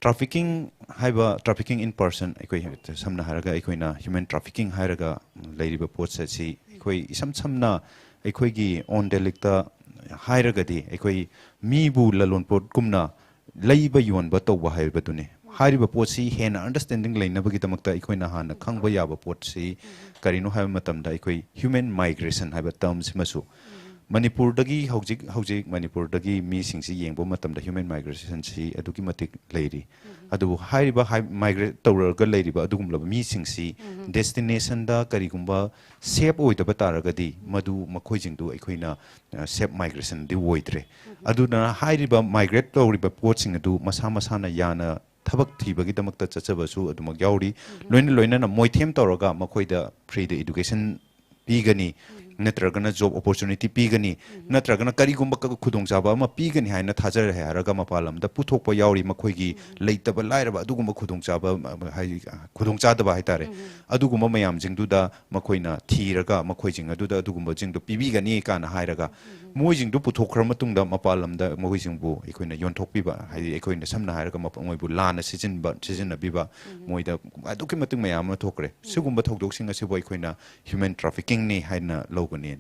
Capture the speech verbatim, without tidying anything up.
Trafficking ꯍꯥꯏꯕ, trafficking in person, ꯑꯩꯈꯣꯏ ꯁꯝꯅ ꯍꯥꯏꯔꯒ ꯑꯩꯈꯣꯏꯅ human trafficking ꯍꯥꯏꯔꯒ ꯂꯩꯔꯤꯕ ꯄꯣꯠꯁꯦ, ꯁꯤ ꯑꯩꯈꯣꯏ ꯏꯁꯝ ꯁꯝꯅ ꯑꯩꯈꯣꯏꯒꯤ ꯑꯣꯟ ꯗꯦꯂꯤꯛꯇ ꯍꯥꯏꯔꯒꯗꯤ, ꯑꯩꯈꯣꯏ ꯃꯤꯕꯨ ꯂꯂꯣꯟꯄꯣꯠꯀꯨꯝꯅ ꯂꯩꯕ ꯌꯣꯟꯕ ꯇꯧꯕ ꯍꯥꯏꯕꯗꯨꯅꯤ꯫ ꯍꯥꯏꯔꯤꯕ ꯄꯣꯠꯁꯤ ꯍꯦꯟꯅ understanding ꯂꯩꯅꯕꯒꯤꯗꯃꯛꯇ ꯑꯩꯈꯣꯏꯅ ꯍꯥꯟꯅ ꯈꯪꯕ ꯌꯥꯕ ꯄꯣꯠꯁꯤ ꯀꯔꯤꯅꯣ ꯍꯥꯏꯕ ꯃꯇꯝꯗ, ꯑꯩꯈꯣꯏ human migration ꯍꯥꯏꯕ term ꯁꯤꯃꯁꯨ, ꯃꯅꯤꯄꯨꯔꯗꯒꯤ ꯍꯧꯖꯤꯛ ꯍꯧꯖꯤꯛ ꯃꯅꯤꯄꯨꯔꯗꯒꯤ ꯃꯤꯁꯤꯡꯁꯤ ꯌꯦꯡꯕ ꯃꯇꯝꯗ human migration ꯁꯤ ꯑꯗꯨꯛꯀꯤ ꯃꯇꯤꯛ ꯂꯩꯔꯤ꯫ ꯑꯗꯨꯕꯨ ꯍꯥꯏꯔꯤꯕ migrate ꯇꯧꯔꯒ ꯂꯩꯔꯤꯕ ꯑꯗꯨꯒꯨꯝꯂꯕ ꯃꯤꯁꯤꯡꯁꯤ destinationꯗ ꯀꯔꯤꯒꯨꯝꯕ safe ꯑꯣꯏꯗꯕ ꯇꯥꯔꯒꯗꯤ, ꯃꯗꯨ ꯃꯈꯣꯏꯁꯤꯡꯗꯨ ꯑꯩꯈꯣꯏꯅ safe migrationꯗꯤ ꯑꯣꯏꯗ꯭ꯔꯦ꯫ ꯑꯗꯨꯅ ꯍꯥꯏꯔꯤꯕ migrate ꯇꯧꯔꯤꯕ ꯄꯣꯠꯁꯤꯡ ꯑꯗꯨ ꯃꯁꯥ ꯃꯁꯥꯅ ꯌꯥꯅ ꯊꯕꯛ ꯊꯤꯕꯒꯤꯗꯃꯛꯇ ꯆꯠꯆꯕꯁꯨ ꯑꯗꯨꯃꯛ ꯌꯥꯎꯔꯤ꯫ ꯂꯣꯏꯅ ꯂꯣꯏꯅꯅ ꯃꯣꯏꯊꯦꯝ ꯇꯧꯔꯒ ꯃꯈꯣꯏꯗ freeꯗ education ꯄꯤꯒꯅꯤ, ꯅꯠꯇ꯭ꯔꯒꯅ job opportunity ꯄꯤꯒꯅꯤ, ꯅꯠꯇ꯭ꯔꯒꯅ ꯀꯔꯤꯒꯨꯝꯕ ꯈꯨꯗꯣꯡꯆꯥꯕ ꯑꯃ ꯄꯤꯒꯅꯤ ꯍꯥꯏꯅ ꯊꯥꯖꯔꯦ ꯍꯥꯏꯔꯒ ꯃꯄꯥꯟ ꯂꯝꯗ ꯄꯨꯊꯣꯛꯄ ꯌꯥꯎꯔꯤ꯫ ꯃꯈꯣꯏꯒꯤ ꯂꯩꯇꯕ ꯂꯥꯏꯔꯕ ꯑꯗꯨꯒꯨꯝꯕ ꯈꯨꯗꯣꯡꯆꯥꯕ, ꯍꯥꯏꯗꯤ, ꯈꯨꯗꯣꯡꯆꯥꯗꯕ ꯍꯥꯏꯇꯥꯔꯦ, ꯑꯗꯨꯒꯨꯝꯕ ꯃꯌꯥꯝꯁꯤꯡꯗꯨꯗ ꯃꯈꯣꯏꯅ ꯊꯤꯔꯒ ꯃꯈꯣꯏꯁꯤꯡ ꯑꯗꯨꯗ ꯑꯗꯨꯒꯨꯝꯕꯁꯤꯡꯗꯣ ꯄꯤꯕꯤꯒꯅꯤ ꯀꯥꯏꯅ ꯍꯥꯏꯔꯒ, ꯃꯣꯏꯁꯤꯡꯗꯨ ꯄꯨꯊꯣꯛꯈ꯭ꯔ ꯃꯇꯨꯡꯗ ꯃꯄꯥꯟ ꯂꯝꯗ ꯃꯈꯣꯏꯁꯤꯡꯕꯨ ꯑꯩꯈꯣꯏꯅ ꯌꯣꯟꯊꯣꯛꯄꯤꯕ, ꯍꯥꯏꯗꯤ ꯑꯩꯈꯣꯏꯅ ꯁꯝꯅ ꯍꯥꯏꯔꯒ ꯃꯄ-, ꯃꯣꯏꯕꯨ ꯂꯥꯟꯅ ꯁꯤꯖꯤꯟꯕ, ꯁꯤꯖꯤꯟꯅꯕꯤꯕ, ꯃꯣꯏꯗ ꯑꯗꯨꯛꯀꯤ ꯃꯇꯤꯛ ꯃꯌꯥꯝ ꯑꯃ ꯊꯣꯛꯈ꯭ꯔꯦ꯫ ꯁꯤꯒꯨꯝꯕ ꯊꯧꯗꯣꯛꯁꯤꯡ ꯑꯁꯤꯕꯨ ꯑꯩꯈꯣꯏꯅ human traffickingꯅꯤ ꯍꯥꯏꯅ ꯂꯧꯒꯅꯤ꯫